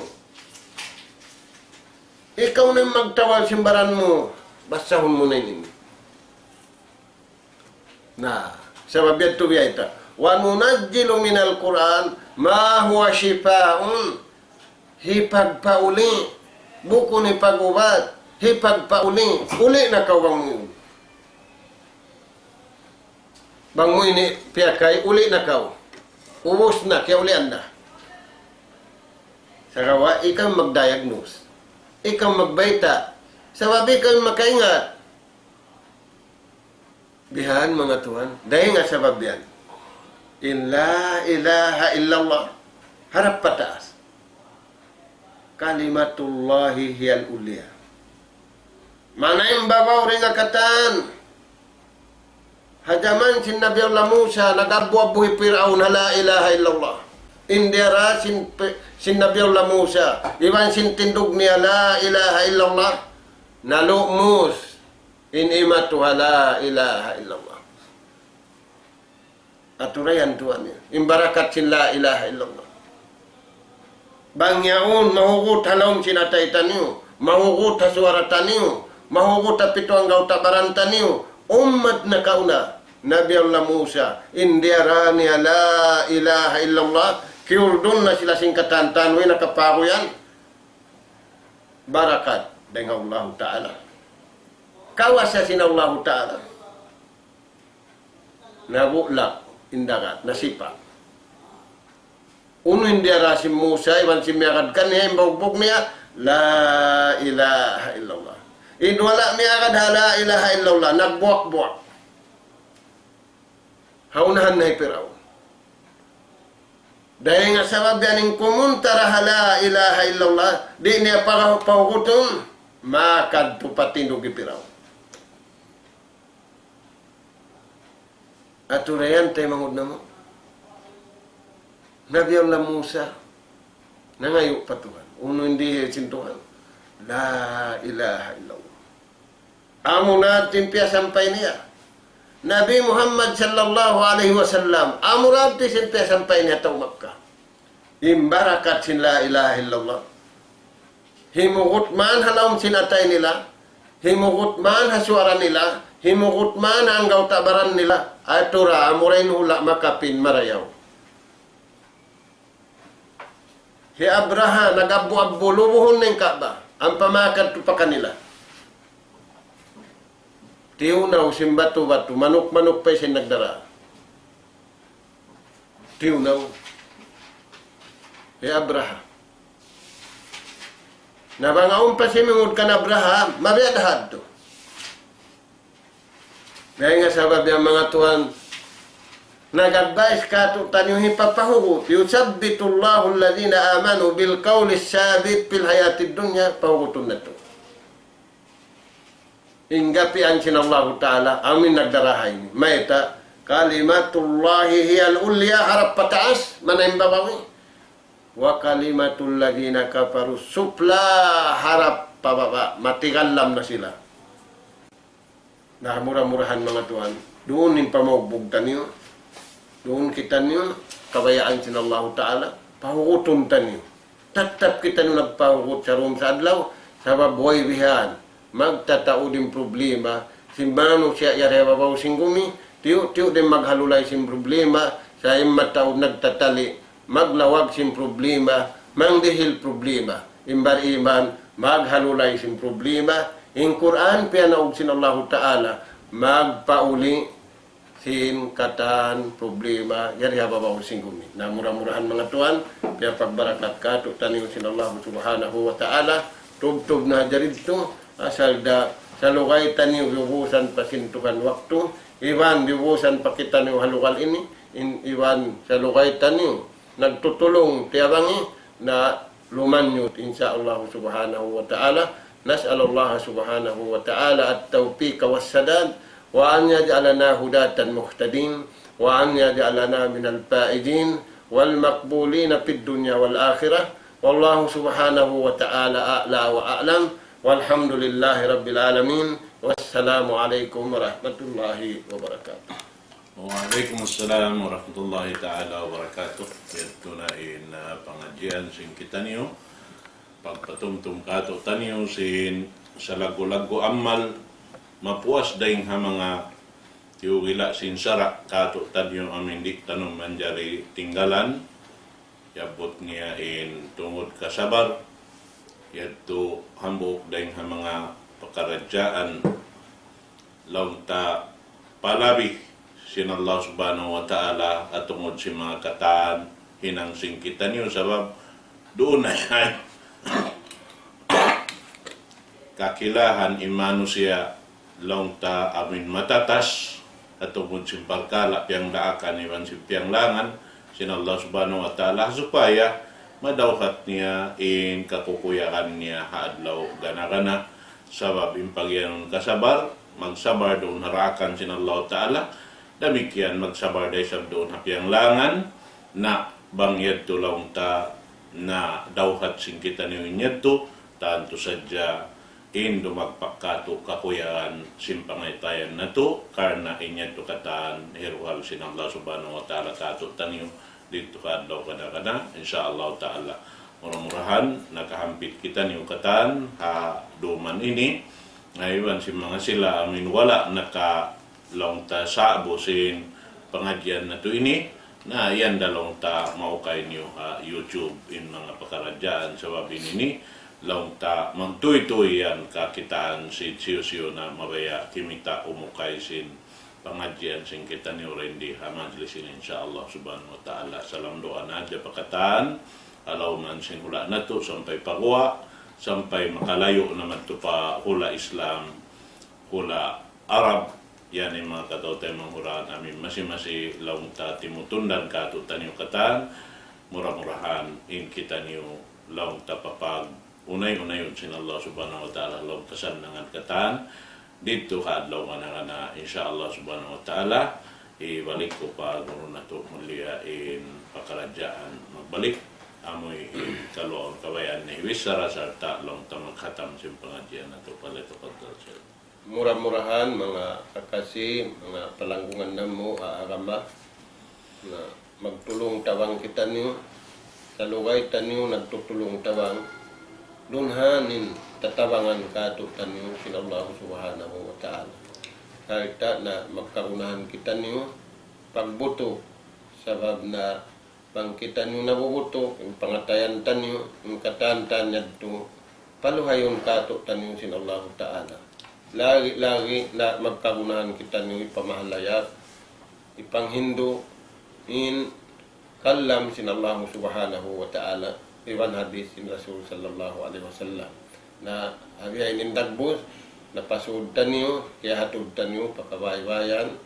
Ikaw na in magtawal sin baran mu, bassahun mu na ini. Na, sabab yadtu biya' ta. وَنُنَزِّلُ مِنَ الْقُرْآنِ مَا هُوَ شِفَاءٌ. Hipagpauli'. Bukun hipag-ubat. Hipagpauli'. Uli' na kaw bang mu. Bang mu ini piyakay, uli' na kaw. Ubus na, kiyaulian na. Sagawa', ikaw magdiagnose. Ikaw magbayta'. Sabab ikaw makaingat. Bihan manga tuwan, dayn ha sabab yan. In la ilaha illallah, harap pataas. كَلِمَةُ اللَّهِ هِيَ الْعُلْيَا. Maana in babaw dayn ha katan. Ha jaman sin Nabi Allah Musa, nag-abu-abu hi Pir'aun ha la ilaha illallah. In diyara sin, sin Nabi Allah Musa, iban sin tindug niya la ilaha illallah, nalumus. In imatu ha la ilaha illallah. Aturayan tuwan niya. In barakat sin la ilaha illallah. Bang yaun, mahugut ha lawm sin atay taniyu, mahugut ha suwara taniyu, mahugut ha pitu anggawta' baran taniyu, ummat nakauna, Nabi Allah Musa, in diyara niya la ilaha illallah, kiyurdun na sila sin katan-katan, way nakapaguyan. Barakat dayn ha Allahu Ta'ala. Kawasa sin Allahu Ta'ala. Nabulak in dagat, nasipa'. Unu in diyara sin Musa, iban sin miyagad kaniya, in baugbug niya, la ilaha illallah. In wala' miyagad ha la ilaha illallah, nagbuak-buak. Ha unahan na hi Pir'aun. Dayn ha sabab yan in kumuntara ha la ilaha illallah, di' niya pa-, pahugutun, makadtu pa tindug hi Pir'aun. Atu dayan taymanghud namu'. Nabi Allah Musa, nangayu' pa Tuhan. Unu in dihilan sin Tuhan? La ilaha illallah. Amu na in piyasampay niya. Nabi Muhammad sallallahu alayhi wasallam, amu na in piyasampay niya tau Makkah. In barakat sin la ilaha illallah. Himugut man ha lawm sin atay nila, himugut man ha suwara nila, himugut man ha anggawta' baran nila, atura amura in hula' makapin marayaw. Hi Abraha nag-abbu-abbu lubuhun in Ka'bah, ampa makadtu pa kanila. Tiyunaw sin batu-batu, manuk-manuk pa in nagdara. Tiyunaw. Hi Abraha. Na bang awn pa simingud kan Abraha, mabiya' da hadtu. Dayn ha sabab yan manga tuwan, nag-advise kātu'niyu hipapahugut, يثبت الله الذين آمنوا بالقول الثابت في الحياة الدنيا, pahugutun natu'. In gapian sin Allahu Ta'ala, amu in nagdara ha ini. Mayta', كلمة الله هي العليا, harap pataas, mana in babawi. وكلمة الذين كفروا السفلى, harap pababa', matigallam na sila. Na mura-murahan manga tuwan, duun in pamaugbug taniyu, duun kitaniyu, kabayaan sin Allahu Ta'ala, pahugutun taniyu. Tattap kitaniyu nagpahugut sa dum sa adlaw, sabab way bihan, magtataud in problema, sin manusiya' yari ha babaw sin gumi, tiyu'-tiyu' da in maghalulay sin problema, sa' in mataud nagtatali', maglawag sin problema, mangdihil problema. In bariman, maghalulay sin problema. In Qur'an, piyanaug sin Allahu Ta'ala, magpauli sin katan problema yari ha babaw sin gumi. Na mura-murahan manga tuwan, piyapagbarakat kātu'niyu sin Allahu Subhanahu wa Ta'ala, tubtub na ha jari tu, asal da salugay taniyu biyubusan pa sin Tuhan waktu, iban biyubusan pa kitaniyu ha lugal ini, in, iban salugay taniyu nagtutulung tiyabangi na lumanyut, insya Allah subhanahu wa ta'ala. نسأل الله سبحانه وتعالى التوفيق والسداد، وأن يجعلنا هداة مهتدين، وأن يجعلنا من الفائزين والمقبولين في الدنيا والآخرة. والله سبحانه وتعالى أعلى وأعلم، والحمد لله رب العالمين، والسلام عليكم ورحمة الله وبركاته. Wa alaykum assalam warahmatullahi ta'ala wabarakatuh. Yadtu na in, ah, pangadjian sin kitaniyu. Pagpatumtum kātu'niyu sin salaggu'-laggu' amal, mapuas dayng ha manga tiyugila' sin sara' kātu'niyu amu in di' taniyu manjari tinggalan. Yabbut niya in tungud kasabar, yadtu hambuuk dayng ha manga pakaradjaan laung ta palabi sin Allah Subhanahu wa Ta'ala, ha tungud sin manga katan hinang sin kitaniyu, sabab duun na yan kakilahan in manusiya' laung ta amin matatas, ha tungud sin parkala' piyangdaakan iban sin piyanglangan sin Allah Subhanahu wa Ta'ala, supaya madawhat niya in kakukuyagan niya ha adlaw gana-gana. Sabab in pagiyanun kasabar, magsabar duun ha daakan sin Allah Ta'ala, damikkiyan magsabar da isab duun ha piyanglangan, na bang yadtu laung ta na dawhat sin kitaniyu in yadtu, tantu sadja in dumagpak kātu' kakuyagan sin pangatayan natu', karna' in yadtu katan hiruhal sin Allah Subhanahu wa Ta'ala kātu'niyu didtu ha adlaw gana-gana, insya Allah Ta'ala. Mura-murahan nakahampit kitaniyu katan ha duman ini, na iban sin manga sila amin wala' naka laung ta sa'bu sin pangadjian natu' ini, na yan da laung ta maukay niyu ha YouTube in manga pakaradjaan, sabab in ini laung ta magtuy-tuy yan kakitaan sin hisiyu-siyu na mabaya' kimita' umukay sin pangadjian sin kitaniyu dayn di ha majlis ini, insya Allah Subhanahu wa Ta'ala. Salam duwaa na hadja pa katan, ha lawm sin hula' natu' sampay pa guwa', sampay makalayu' na madtu pa hula' Islam, hula' Arab, yan in manga kataw-taymanghuran amin masi-masi laung ta timutundan kātu'niyu katan, mura-murahan in kitaniyu laung ta papag-unay-unayun sin Allah Subhanahu wa Ta'ala laung kasannangan katan, didtu ha adlaw gana-gana, insya Allah Subhanahu wa Ta'ala. Hibalik ku pa guru natu' mulia in pakaradjaan magbalik. Amu in kalu awn kabayaan niya hibichara sarta' laung ta maghatam sin pangadjian natu'. Falyatafaddal, Shaykh. Mura-murahan, manga kakasi, manga palanggungan namu' ha agama, na magtulung-tabang kitaniyu, salugay taniyu nagtutulung-tabang, dunhan in tatabangan kātu'niyu sin Allah Subhanahu wa Ta'ala. Sarta' na magkagunahan kitaniyu pagbutuk, sabab na bang kitaniyu nabubutuk, in pangatayan taniyu, in katan-katan yadtu, paluhayun kātu'niyu sin Allah Ta'ala. Lagi'-lagi' na magkagunahan kitaniyu hipamahalaya', hipanghindu' in kalam sin Allah Subhanahu wa Ta'ala, iban hadith sin Rasul sallallahu alayhi wasallam. Na ha bihaini in dagbus, napasud taniyu, kiyahatud taniyu pa kabaybayan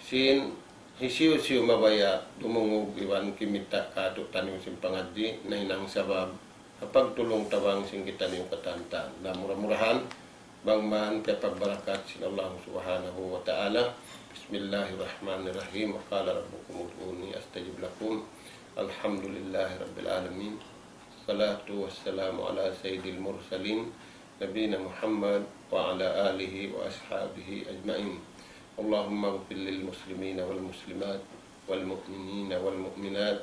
sin hisiyu-siyu mabaya' dumungug iban kimita' kātu'niyu sin pangadji', nahinang sabab ha pagtulung-tabang sin kitaniyu katan-katan. Na mura-murahan, bang man kiyapagbarakat sin Allah Subhanahu wa Ta'ala. بسم الله الرحمن الرحيم. وقال ربكم ادعوني أستجب لكم. الحمد لله رب العالمين. الصلاة والسلام على سيد المرسلين نبينا محمد وعلى آله وأصحابه أجمعين. اللهم اغفر للمسلمين والمسلمات والمؤمنين والمؤمنات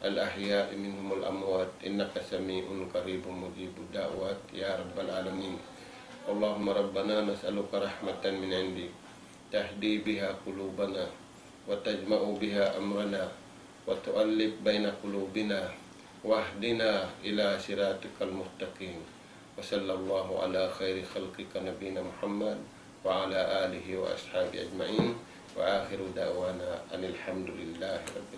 الأحياء منهم والأموات إنك سميع قريب مجيب الدعوات يا رب العالمين. اللهم ربنا نسألك رحمة من عندك تهدي بها قلوبنا وتجمع بها أمرنا وتؤلف بين قلوبنا واهدنا إلى صراطك المستقيم. وصلى الله على خير خلقك نبينا محمد وعلى آله وأصحابه أجمعين. وآخر دعوانا أن الحمد لله رب